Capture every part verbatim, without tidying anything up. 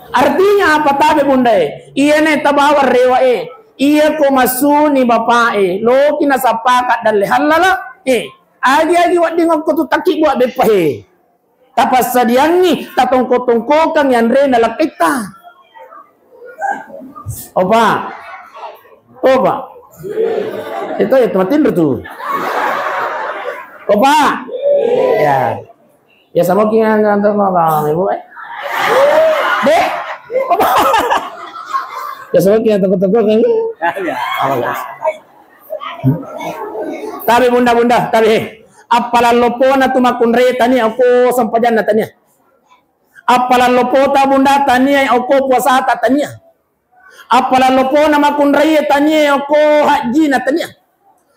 Artinya apa tabe bundae? Iyane tabawa rewa e. Iya ko masuni bapak e. Loki nasapaka dalle hallala. Eh, agi-agi wedding okko tu takki buat beppa he. Tapassadiangngi, tatongko-tongkokang yanrena lakkaitta. Opa. Opa. Itu ya tempat tidur tuh. Opa. Ya. Ya sama ki ngantuk malam, Ibu, eh. Dek. Ya sama ki ngantuk-ngantuk kan. Apa, guys? Tabe bunda-bunda, tabe he. Appalang lopona tu makkunrai tania okko sempajanna tania. Appalang lopota bunda tania okko puasata tania. Appalang lopona makkunrai tania okko hajjina tania.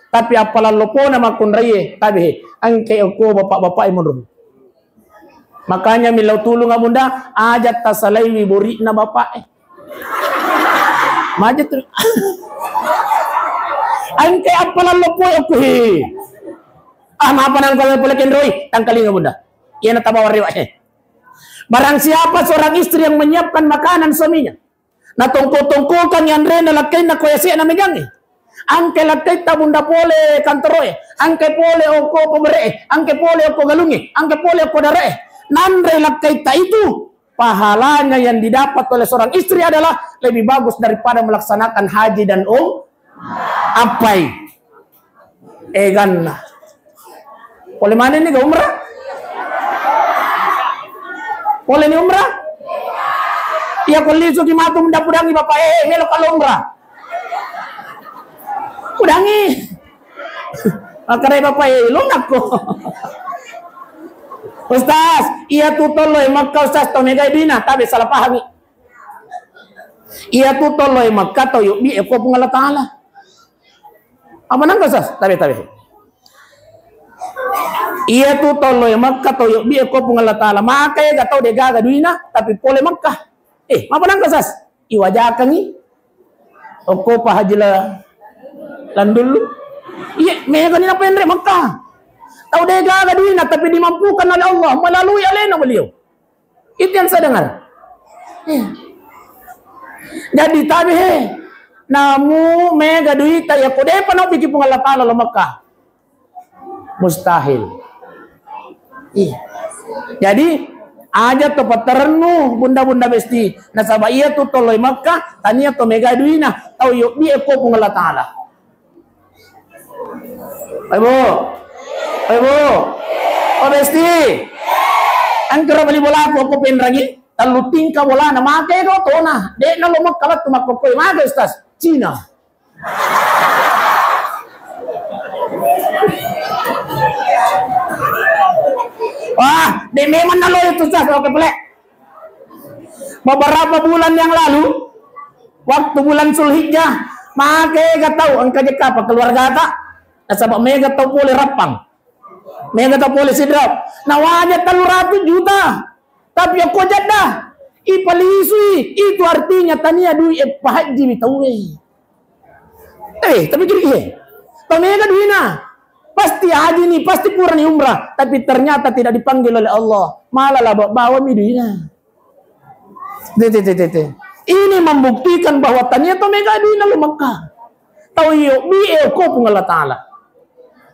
Tapi appalang lopona makkunrai tabe he. Engke okko bapak-bapak e mundur. Makanya millau tulung bunda, aja tasalaiwi bori'na bapak e. Maja tu. Engke appalang loppo okko he. Ah, maapa nang kau pole kenroi, tangkalinga bunda. Iya na tabawa rewa e. Barang siapa seorang istri yang menyiapkan makanan suaminya, natongko-tongkokang yanrena lakkainna ko yase'na megangnge. Angke lakkaitta bunda pole kantoroe, angke pole okko pabere e, angke pole okko galungnge, angke pole okko dare e. Nanre lakkaitta itu, pahalanya yang didapat oleh seorang istri adalah lebih bagus daripada melaksanakan haji dan um-, Appai? Eganna. Pole manenni ga umrah? Pole ni umrah? Iya ko lisu ki matu menda pudangi bapak e, melo kalo umrah. Pudangi. Makare bapak e, lunakko. Ustaz, iya tu tollo e Makkah Ustaz, to mega duina, tabe salah pahami. Iya tu tollo e Makkah tau yobbi e ko Puang Allah Taala. Apa nangka sas? Tabe, tabe. Iya tu tollo e Makkah tau yobbi e ko Puang Allah Taala. Maka e ga tau de gaga duina tapi pole Makkah. Eh, apa nangka sas? Iwajakangi. Okko pa haji la landullu. Iya, mega ni napa enre Makkah. Tau de gaga duina tapi dimampukan oleh Allah melalui alena beliau. Itu yang saya dengar. Iya. Jadi tabe he, namu mega duita ya ko depa naobbi ki Puang Allah Taala lo Mekah. Mustahil. Iya. Jadi aja to paterennu bunda-bunda besti. Nasaba iya tu tollo e Mekah, tania to mega duina, tau yobbi e ko Puang Allah Taala. Oi, Bu. Oi, Bu. Oh, Besti. Engkaro bali bolaku, okko Penrangi, tellu tingka bolana, make do tona. De'na lo Mekka lettu makkokkoi, mage, Ustaz? Cina. Wah, de memang nalo itu, Ustaz. Oke, pele. Beberapa bulan yang lalu, waktu bulan Zulhijjah, make ga tau engka jekka apa keluargata, nasaba mega tau pole Rappang, mega tau pole Sidrap, nawaja tellu ratu juta. Tapi okko Jeddah, ipalisui, itu artinya tania dui e pahajji mi tauwe. Eh, tapi kiri, eh. Tau mega duina. Pasti haji ni, pasti purani umrah, tapi ternyata tidak dipanggil oleh Allah. Malah laba bawa mi duina. Te, te, te, te, te. Ini membuktikan bahwa tania tau mega duina lo Mekah. Tau iyo bi e ko Puang Allah Taala.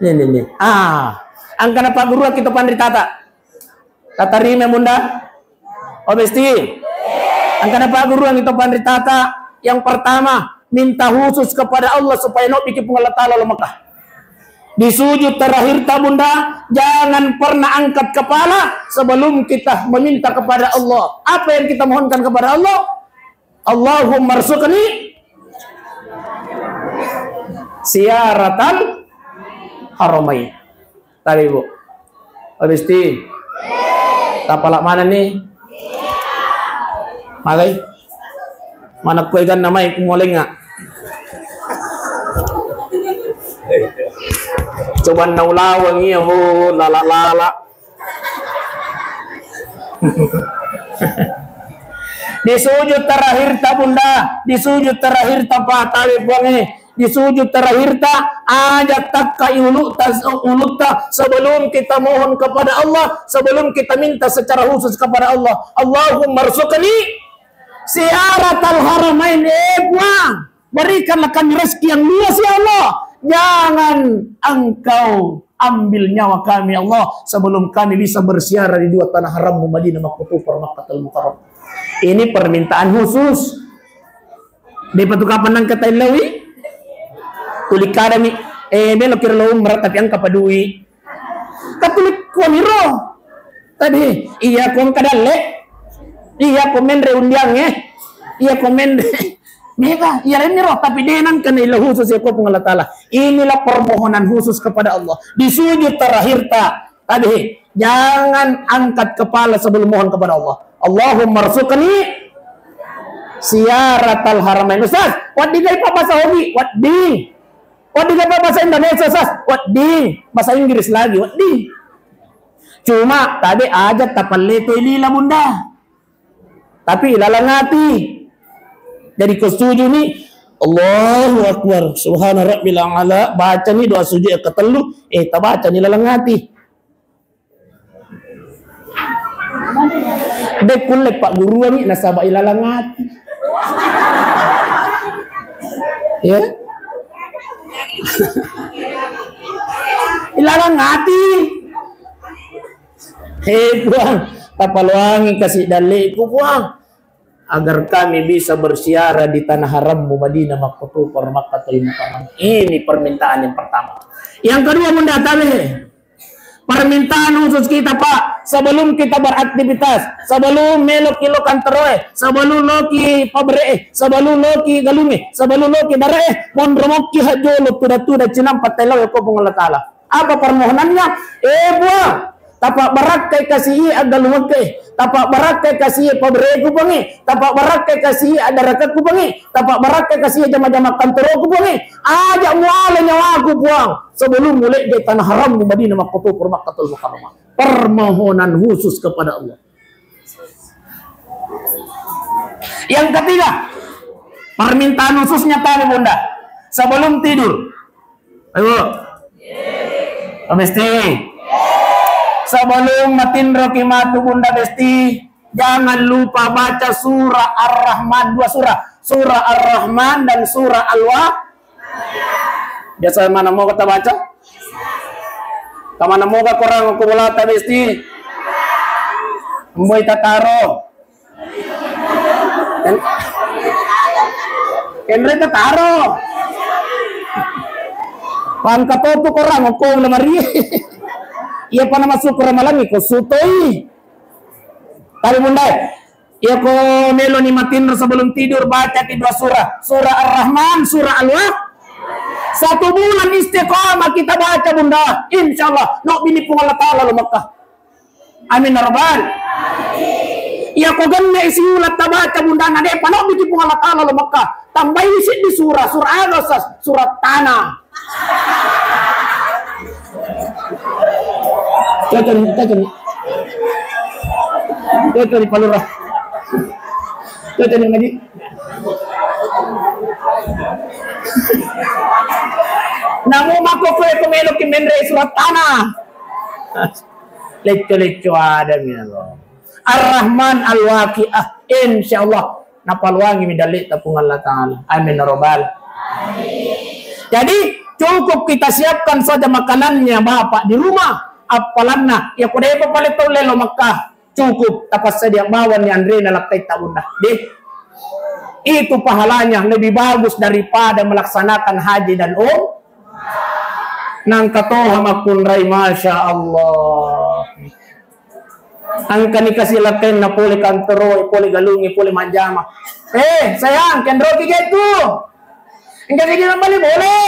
Ni, ni, ni. Ah, angkana Pak Guru kita panritata. Tatarima, Bunda? Oh, Besti? Angkana Pak Guru yang itu panritata. Yang pertama, minta khusus kepada Allah supaya no bikin Puang Allah Taala lo Mekah. Di sujud terakhir ta, Bunda, jangan pernah angkat kepala sebelum kita meminta kepada Allah. Apa yang kita mohonkan kepada Allah? Allahumma rzuqni ziyaratal haramain. Tabe, Bu. Habis ti. Tapala mana ni? Magai. Mana kue ganna mai kumolenga. Coba naulawang iya, Bu, lala-lala. Di sujud terakhir ta, Bunda, di sujud terakhir ta, Pak, tabe Puangnge, di sujud terakhir ta, aja takka ulutta, ulutta sebelum kita mohon kepada Allah, sebelum kita minta secara khusus kepada Allah. Allahumma rzuqni. Ziyaratal haramain, eh, Puang, berikanlah kami rezeki yang luas, ya Allah. Jangan Engkau ambil nyawa kami, ya Allah, sebelum kami bisa berziarah di dua tanah harammu, Madinah Makkutupa, Makkatul Mukarramah. Ini permintaan khusus. Depa tu kapan nang kata illawi? Tuli kadami, eh, melo kira lo umrah tapi engka pa dui. Tapi kuaniro. Tadi, iya ko engka dalle. Iya ko menre undiang, eh. Iya ko menre. Mega, iya lainiro, tapi de nang kena illa khusus ya ko Puang Allah Taala. Inilah permohonan khusus kepada Allah. Di sujud terakhir ta. Tadi, jangan angkat kepala sebelum mohon kepada Allah. Allahumma rzuqni ziyaratal haramain. Ustaz, wedding ga ipabasa Ogi? Wedding. Wedding ga ipabasa Indonesia, Ustaz? Wedding. Bahasa Inggris lagi, wedding. Cuma, tabe aja tapalletoi lila, Bunda. Tapi ilalang ati. Jadi ko sujud ni, Allahu Akbar, Subhana Rabbil A'la, baca ni doa sujud yang ketellu, eh, tabaca ni ilalang ati. De kulle pagguruangngi nasaba ilalang ati. Ya. Ilalang ati. He Puang, tapaloangi kasi dalleku Puang. Agar kami bisa berziarah di tanah harammu Madinah Makkutupa Makkatul Mukarramah. Ini permintaan yang pertama. Yang kedua, Bunda, tabe. Permintaan khusus kita, Pak, sebelum kita beraktivitas, sebelum melo ki lo kantor e, sebelum lo ki pabrik e, sebelum lo ki galung e, sebelum lo ki darat e, monro mokki hajjolo tuda-tuda cinampa telau ya ko Puang Allah Taala. Apa permohonannya? Eh, Puang, tapa barakkai kasi i aggalungekku e, tapa barakkai kasi i pabrik e ku Puang e, tapa barakkai kasi i addarakekku Puang e, tapa barakkai kasi i jama-jama kantoroku Puang e. Aja muala nyawaku Puang sebelum mulai di tanah harammu Madinah Makkutupa Makkatul Mukarramah. Permohonan khusus kepada Allah. Yang ketiga, permintaan khususnya tadi, Bunda, sebelum tidur. Ayo. Pak Besti. Sebelum matinro ki matu, Bunda Besti, jangan lupa baca surah Ar-Rahman, dua surah. Surah Ar-Rahman dan surah Al-Wa-, Biasa mana mau kita baca? Kamana moga korang ko bolata Besti? Mboi tataro. Kenre tataro. Pangkatotu korang ko lamari. Iya pana masuk ke ramalangi ko sutoi. Tapi Bunda, iya ko melo ni matinro sebelum tidur, baca ki dua surah. Surah Ar-Rahman, surah Al-Wa-, satu bulan istiqamah kita baca, Bunda. Insya Allah, no bini Puang Allah Ta'ala lo Mekah. Amin ya Rabbal. Iya ko genne isi ulat tabaca, Bunda, na de pa no bini Puang Allah Ta'ala lo Mekah. Tambahi siddi surah, surah aga, Ustaz? Surah Tanah. Cocok nih, cocok nih. Cocok nih, Pak Lurah. Cocok nih, Haji. Namu mako koe ko melo ki menre surat tanah. Lecco-lecco ada mi Allah. Ar-Rahman Al-Waqiah. Insya Allah. Napaluangi mi dalle'ta Puang Allah Ta'ala. Amin ya Rabbal. Jadi, cukup kita siapkan saja makanannya Bapak di rumah. Appalanna, ya ko depa pale tau lelo Makkah, cukup tapassadia bawang ni anrena lakkaitta Bunda. Deh. Itu pahalanya lebih bagus daripada melaksanakan haji dan um-, nangka toha makkunrai, Masya Allah. Engkani kasi lakkainna pole kantoro, pole galungi, pole majjama. Eh, sayang, kenroki gettu. Engka sigi mambali bole.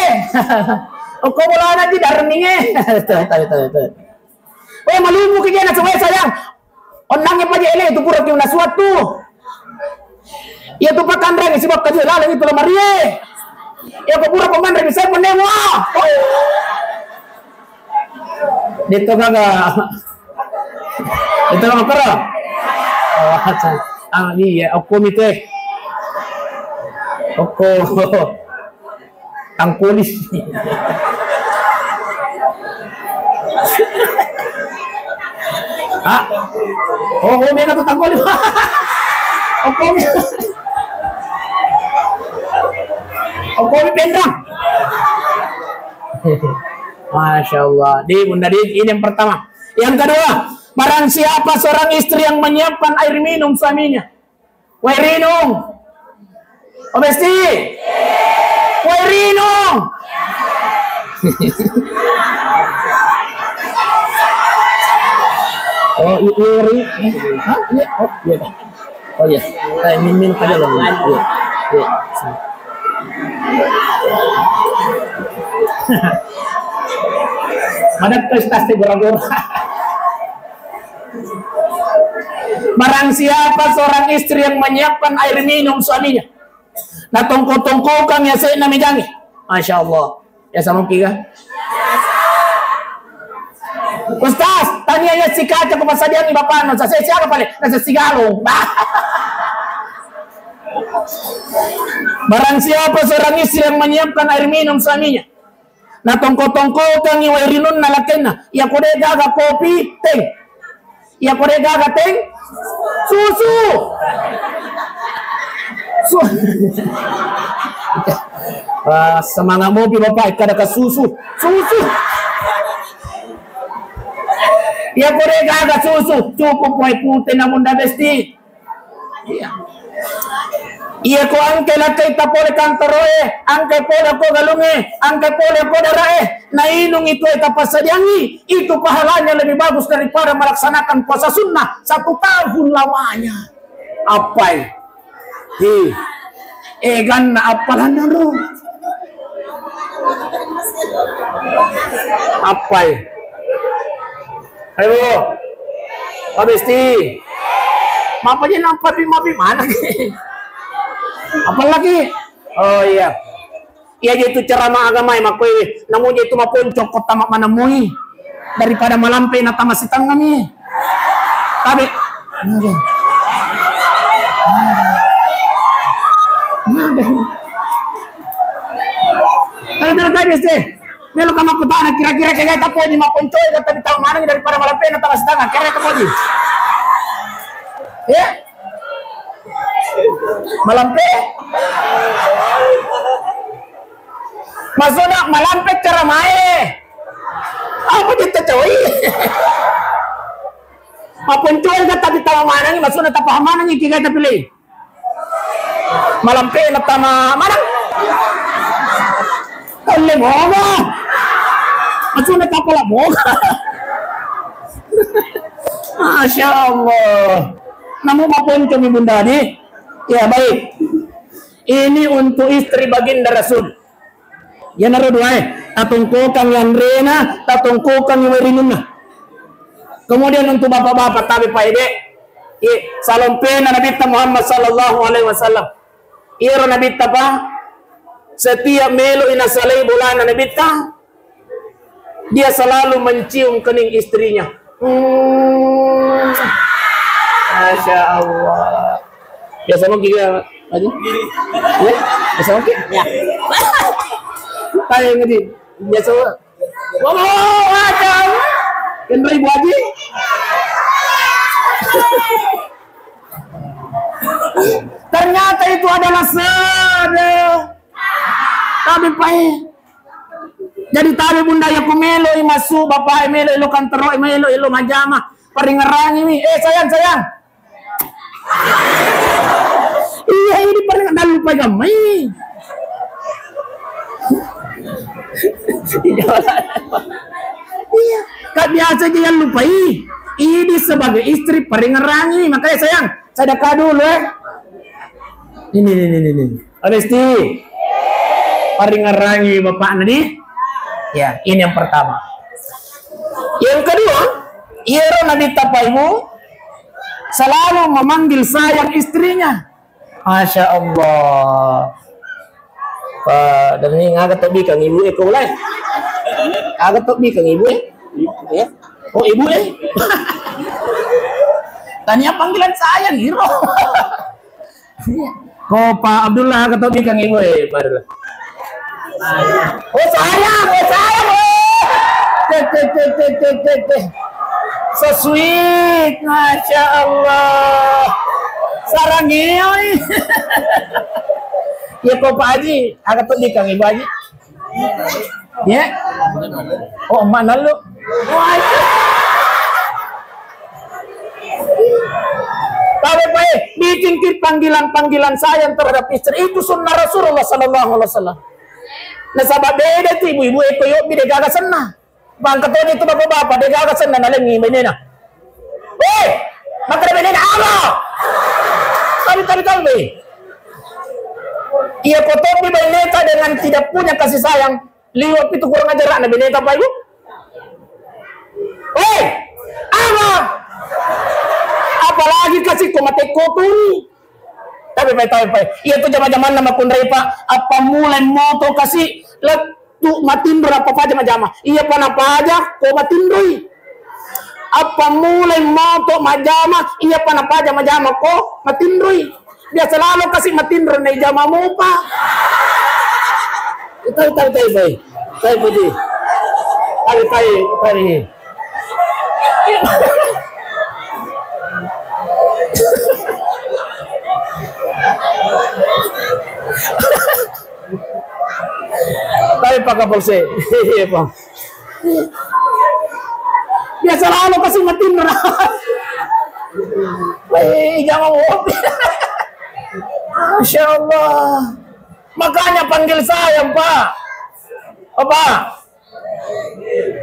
Okko bolana di darminge. Tahu, tahu, tahu, tahu. Eh, malumu ki gena suwe, sayang. Onnange paje ele itu pura ki unasuat tu. Iya tu pakanrang isi bakka dia lalang itu lamarie. Iya ko pura pamanrang bisa pende mua. Dito gaga. Dito gaga kara. Oh, ah, iya, okko mite. Okko. Tangkulis. Ha? Oh, oh, mega tu tangkulis. Okko mite. Oh, kopi penrang. Masya Allah. Di, Bunda, di, ini yang pertama. Yang kedua, barang siapa seorang istri yang menyiapkan air minum suaminya. Wai rinung. Oh, Besti. Wai rinung. Oh, i-, iri. Hah? Iya. Oh, iya. Oh, iya. Eh, mimin aja loh. Iya. Iya. Madap pesta sih gora-gora. Barang siapa seorang istri yang menyiapkan air minum suaminya, natongko-tongkokang yase'na mejangnge. Masya Allah. Ya, sama ki ga? Ustaz, tania ya si kaca ko pasadiang ni bapakna, Ustaz, saya siapa paling? Nasa si galung. Barang siapa seorang istri yang menyiapkan air minum suaminya, natongko-tongkokangngi wai rinunna lakkainna. Iya ko de' gaga kopi, teng. Iya ko de' gaga teng, susu. Su-, ah, semangat mopi Bapak, kada ka susu. Susu. Iya ko de' gaga susu, cukup wai pute namun da Besti. Iya. Iya ko engka lakkaita pole kantoroe, engka pole ko galungnge, engka pole ko darae, nainung itu e tapassadiangngi, itu pahalanya lebih bagus daripada melaksanakan puasa sunnah satu tahun lamanya. Appai? Hi. Eh, ganna appalanna ro. Appai? Ayo, Pak Besti. Mapa je nampa pi mapi mana? Apa lagi? Oh iya. Iya je itu ceramah agama e makkoe. Namu je itu maponco ko tama manamui daripada malampe na tama sitengngami. Tabe. Kalau dari tadi sih. Melo ka makkutana, kira-kira kega tapoji mapponcoi, tapi tau maneng daripada malampe na tama sitengah, kira tapoji. Ya? Malampe? Maksudna malampe cara mae. Apa kita cowok? Mapponcoi ka tapi tau maneng, maksudna tapaham maneng, kega tapi lei. Malampe na tama maneng. Alle moga. Maksudna tapala moga. Masya Allah. Namu maponcomi Bunda di. Ya, baik. Ini untuk istri baginda Rasul. Iyanaro duae, tatongkokangngi anrena, tatongkokangngi wai rinunna. Kemudian untuk bapak-bapak, tabe paede, i, salompena Nabitta Muhammad sallallahu alaihi wasallam. Iyaro Nabitta pa, setiap melo i nasalai bolana Nabitta, dia selalu mencium kening istrinya. Hmm. Masya Allah. Biasa mau gila aja? Ya? Biasa mau gila? Ya. Tanya ngedi. Biasa mau. Wow, Masya Allah. Kenapa Ibu Haji? Ternyata itu adalah sede. Tapi pai. Jadi tabe Bunda, iya ko melo i massu, bapak e melo i lo kantoro, melo i lo majama, paringerangi mi. Eh, sayang, sayang. Iya, ini paling nallupai gammai. Iya. Kak biasa aja yang lupai. Ini sebagai istri paringerangi. Makanya sayang, sedekah dulu ya. Ini, ini, ini, ini. Abis itu, paringerangi bapakna di. Ya, ini yang pertama. Yang kedua, iyaro Nabitta Ibu selalu memanggil sayang istrinya. Masya Allah. Pak, dan ini ngaga tobi kang ibu e ko ulai. Ngaga tobi kang ibu e. Ya. Oh, ibu e. Tania panggilan sayang, iro. Ko Pak Abdullah, kata bikang ibu, eh, Pak Abdullah. Oh, sayang, oh, sayang, oh. Teh, teh, teh, teh, teh, teh, teh. So sweet, Masya Allah. Sarang, eh, oi. Iya ko Pak Haji, aga to dikang Ibu Haji? Ya? Oh, mana lu? Wah, iya. Tapi Pak, eh, bikin ki panggilan-panggilan sayang terhadap istri itu sunnah Rasulullah sallallahu alaihi wasallam. Nasaba beda tu ibu-ibu e ko yobbi de gaga senna. Bangka toni tu bapak-bapak de gaga senna nalengi benena. Weh, makkeda benena apa? Tabi tabi tabi. Iya ko tobbi beneta dengan tidak punya kasih sayang. Liwa pitu kurang ajar na beneta Pak Ibu. Weh, apa? Apalagi kasih ko mate ko tuni. Tapi Pak, tapi Pak, iya tu jama-jamanna makkunrai Pak, apa mulai moto kasih lettu matinro apa paja majama. Iya pa napaja ko matinroi. Apa mulai moto majama, iya pa napaja majama ko matinroi. Biasa lalo kasih matinro na ijama mopa. Tahu tahu tahu tahu. Tahu puji. Tahu tahu tahu. Tapi Pak Kapolsek, iya Pak. Biasa lalo kasih matinro. Eh, jangan ngopi. Masya Allah. Makanya panggil saya, Pak. Apa?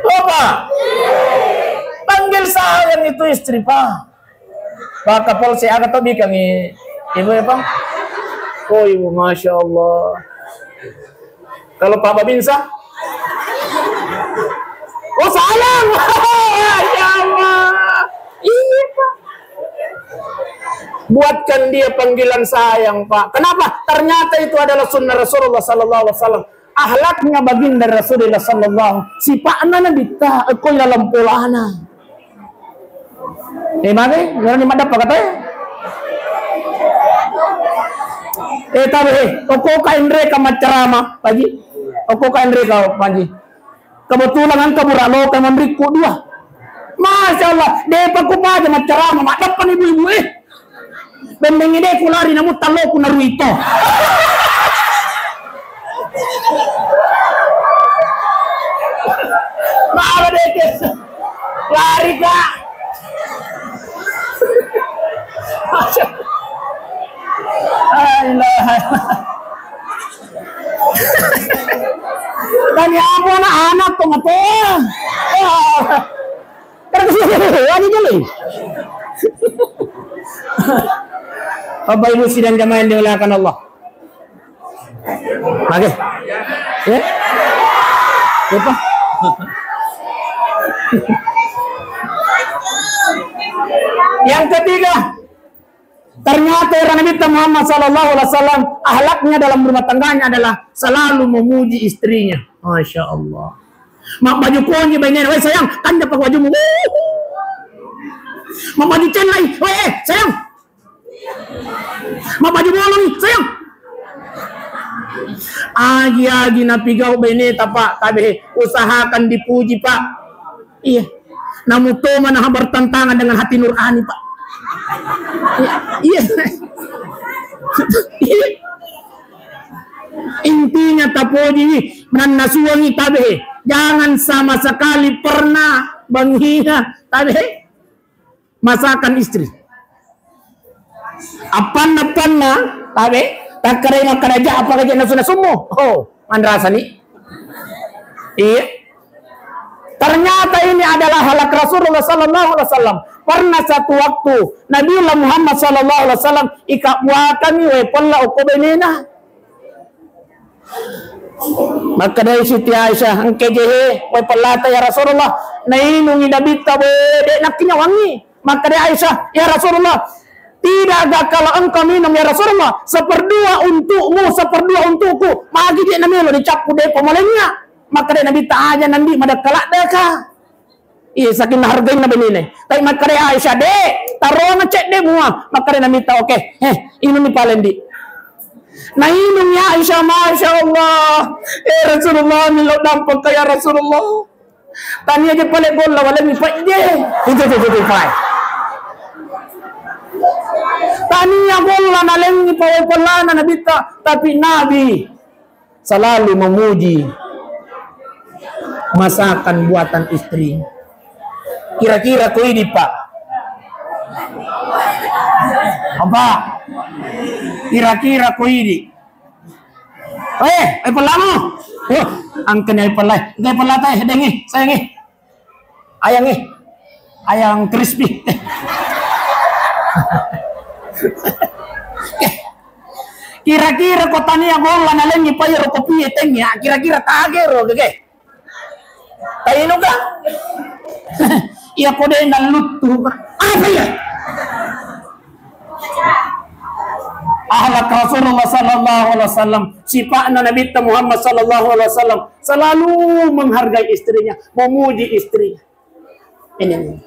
Apa? Panggil sayang itu istri, Pak. Pak Kapolsek, aga to bikangi ibu ya, Pak? Oh, ibu, masya Allah. Kalau Pak Babinsa? Oh, sayang. Ya Allah. Iya, Pak. Buatkan dia panggilan sayang, Pak. Kenapa? Ternyata itu adalah sunnah Rasulullah sallallahu alaihi wasallam. Akhlaknya baginda Rasulullah sallallahu, sipa'na nabitta, ekko ilalang polana. Eh, mage, ngerani madappa kata ya? Eh, tabe, eh, okko ka enre ka maccarama, Paji. Okko ka enre ka, Paji. Kebetulan engka buraloka monrikku dua. Masya Allah, depa ku paja maccarama, madappa ni ibu-ibu, eh. Bendengngi de ku lari namu talloku naruito. Maaf deh, lari kak. La ilaha illallah. Dan ya ampun, anak-anak kok ngetes. Wah. Karena kesini, wani jeli. Bapak Ibu sidang jamaah yang dimuliakan Allah. Oke. Ya? Lupa. Yang ketiga, ternyata era Nabi Muhammad sallallahu alaihi wasallam, akhlaknya dalam rumah tangganya adalah selalu memuji istrinya. Masya Allah. Mabbaju konji bainena, "Weh sayang, kanja pa wajumu." Mabbaju cellai, "Weh, eh, sayang." Mabbaju bolong, "Sayang." Agi-agi napigau baineta, Pak, tabe, usahakan dipuji, Pak. Iya. Namu toma naha bertentangan dengan hati nurani, Pak. Iya. Iya. Iya. Intinya tapoji, nannasuangi tabe. Jangan sama sekali pernah menghina tabe. Masakan istri. Appanna-appanna, tabe, takkarai makkaraja apa gaje nasu-nasummu? Oh, manrasani. Iya. Ternyata ini adalah halak Rasulullah sallallahu alaihi wasallam. Pernah satu waktu Nabiullah Muhammad sallallahu alaihi wasallam ikabbuakanni wae pella okko benena. Makkedai Siti Aisyah, "Engke jehe, wae pellata ya Rasulullah, nainungi Nabitta, be, de nakkinyawangi." Makkedai Aisyah, "Ya Rasulullah, tidak agak kalau engkau minum ya Rasulullah, seperdua untukmu, seperdua untukku, magi je namelo dicappu depo malengnga." Makkedai Nabitta, "Aja nandi madakka laddaka." Iya, saking nahargainna benine. Tapi makkeda Aisyah, "Dek, tarona cedde mua." Makkeda Nabitta, "Oke, eh, inunni pale, Ndi." Nainung ya Aisyah, Masya Allah. "Eh, Rasulullah, melo dampengka ya Rasulullah. Tania je pale golla, walemmi pejje." Itu, itu, itu, itu, Pak. Tania golla nalengngi pawai pellana Nabitta, tapi Nabi selalu memuji masakan buatan istri. Kira-kira ko idi, Pak? Apa? Kira-kira ko idi? Eh, eh, pellamu. Oh, angkene pellai. Engka pellata, eh, dengi, sayangi. Ayang, eh. Ayang crispy. Kira-kira ko tania golla nalengngi pai ro kopi e tengngi, ah, kira-kira tage ro, gege. Tainu ka? Iya ko de nalluttu. Apa ya? Akhlak Rasulullah sallallahu alaihi wasallam, sipa'na Nabitta Muhammad sallallahu alaihi wasallam selalu menghargai istrinya, memuji istrinya. Ini,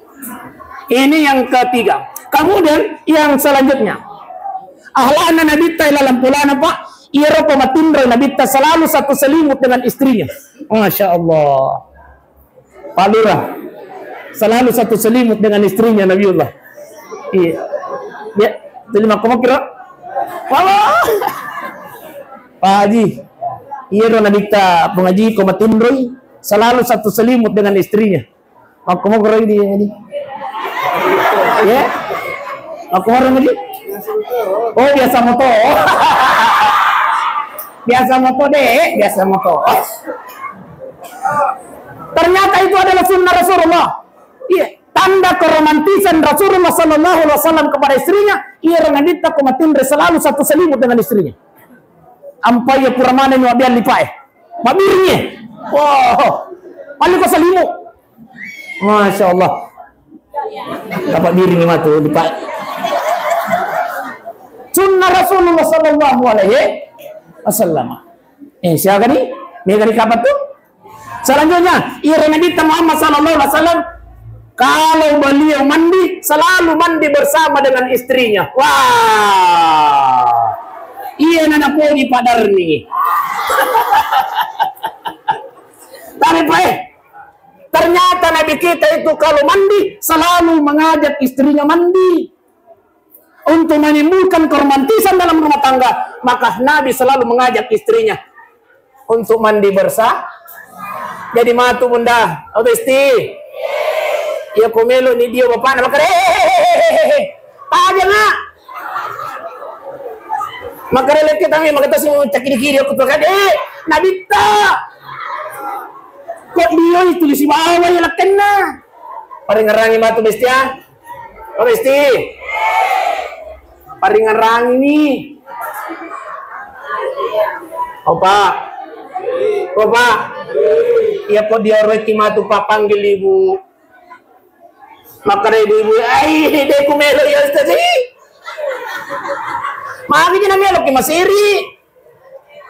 ini yang ketiga. Kemudian yang selanjutnya, akhlakna Nabitta ilalang polana, Pak, iyaro pamatinro Nabitta selalu satu selimut dengan istrinya. Masya Allah. Pak Lurah, selalu satu selimut dengan istrinya Nabiullah. Iya. Ya, terima kasih, Pak Haji. Iya, ro Nabitta pengaji ko matinroi, selalu satu selimut dengan istrinya. Makko moro ini, ini. Ya? Makko moro ini? Oh, biasa moto. Biasa moto deh, biasa moto. Ternyata itu adalah sunnah Rasulullah. Iya, tanda keromantisan Rasulullah sallallahu alaihi wasallam kepada istrinya, iya, Nabitta ko matinro selalu satu selimut dengan istrinya. Ampai ya pura mana ini wabian lipae. Mabiringi. Wah, paling ko selimut. Masya Allah. Dapat diri ni matu, Pak. Sunnah Rasulullah sallallahu alaihi wasallam. Eh, siapa ni? Mega di kapan tu? Selanjutnya, ira Nabi Muhammad sallallahu alaihi wasallam, kalau beliau mandi, selalu mandi bersama dengan istrinya. Wah, iya nana poni padarni. Tapi, Pak, eh, ternyata Nabi kita itu kalau mandi selalu mengajak istrinya mandi. Untuk menimbulkan keromantisan dalam rumah tangga, maka Nabi selalu mengajak istrinya untuk mandi bersama. Jadi matu Bunda, oh Besti, iya ko melo ni dio bapakna, maka, eh, eh, eh, eh, eh, eh, aja nggak. Maka lele kita mi, maka tasi mau cakiri-kiri aku tuh kan, eh, Nabitta. Kok dio itu di si bawah ya lakenna. Paringerangi matu Besti ya. Oh, Besti. Paringerangi ni. Oh, Pak. Oh, Pak. Iya ko dio roki matu, Pak, panggil ibu. Makkeda ibu-ibu, "Ai, de ku melo ya Ustaz, eh." Magi jena melo ki masiri.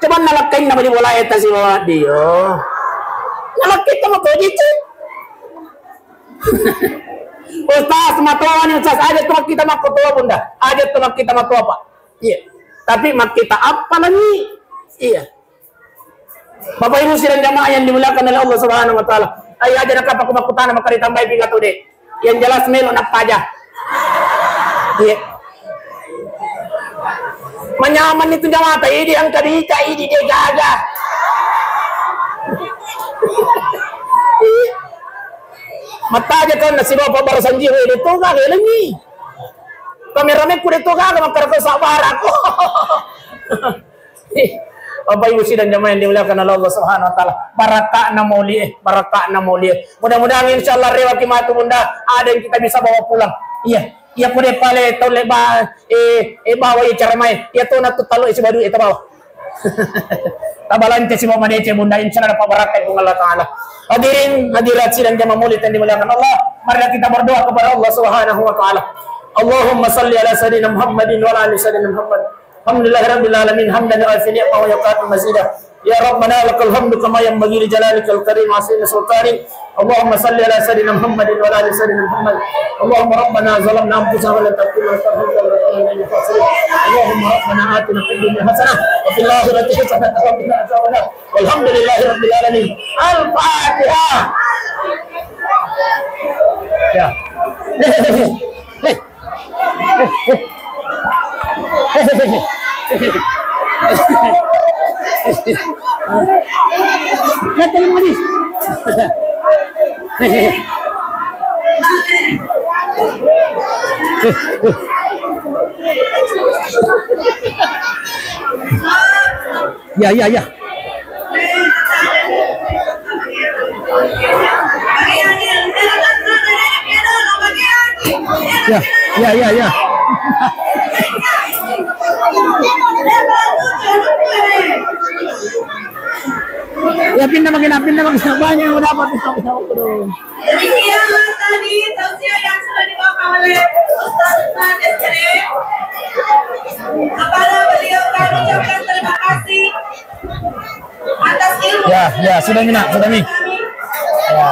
Cuman nalakkainna baju bola eta sibawa dio. Nalakkainna matoji ci. Ustaz, matoa ni Ustaz, aja tu kita makkotoa Bunda. Aja tu kita matoa, Pak. Iya. Tapi makkita apa lagi? Iya. Bapak Ibu sidang jamaah yang dimuliakan oleh Allah Subhanahu wa Ta'ala. Ayo aja nakapa ku makkutana maka ditambahi pinga tu de. Yang jelas melo nappa aja. Iya. Manyaman itu jamaah, idi engka bica, idi de gaga. Mattaja kau nasi bapak baru sanjiwa de tu gaga lengi. Kameramen ku de tu gaga makkeda ko sabar aku. Bapak Ibu sidang jamaah yang dimuliakan oleh Allah Subhanahu wa Ta'ala. Barakakna maulie, barakakna maulie. Mudah-mudahan insyaallah rewaki matu Bunda, ada yang kita bisa bawa pulang. Iya, iya pole pale tau leba, eh, eh, bawa iya cara mai. Iya tu natu talo isi badu itu bawa. Tabalance si bawa madece Bunda, insyaallah dapat barakat Puang Allah Ta'ala. Hadirin, hadirat sidang jamaah maulid yang dimuliakan Allah. Marilah kita berdoa kepada Allah Subhanahu wa Ta'ala. Allahumma salli ala Sayyidina Muhammadin wa ala ali Sayyidina Muhammad. Alhamdulillahirabbil alamin, hamdan yuwafi ni'amahu wa yukafi mazidah. Ya Rabbana lakal hamdu kama yanbaghi li jalalikal karim wa azimi sultanik. Allahumma salli ala Sayyidina Muhammadin wa ala ali Sayyidina Muhammad. Allahumma rabbana zalamna anfusana wa lam taghfir lana wa tarhamna lanakunanna minal khasirin. Allahumma rabbana atina fid dunya hasanah wa fil akhirati hasanah wa qina adzabannar. Walhamdulillahi rabbil alamin. Al-Fatihah. Ya. Ya, ya, ya. Ya, ya, ya, ya. Ya, pindah makin, pindah makin banyak yang dapat. Demikianlah tadi tausiah yang sudah dibawa oleh Ustaz Fadil Karim. Kepada beliau kami ucapkan terima kasih atas ilmu. Ya, ya, sudah, Mina, sudah, Mi. Ya.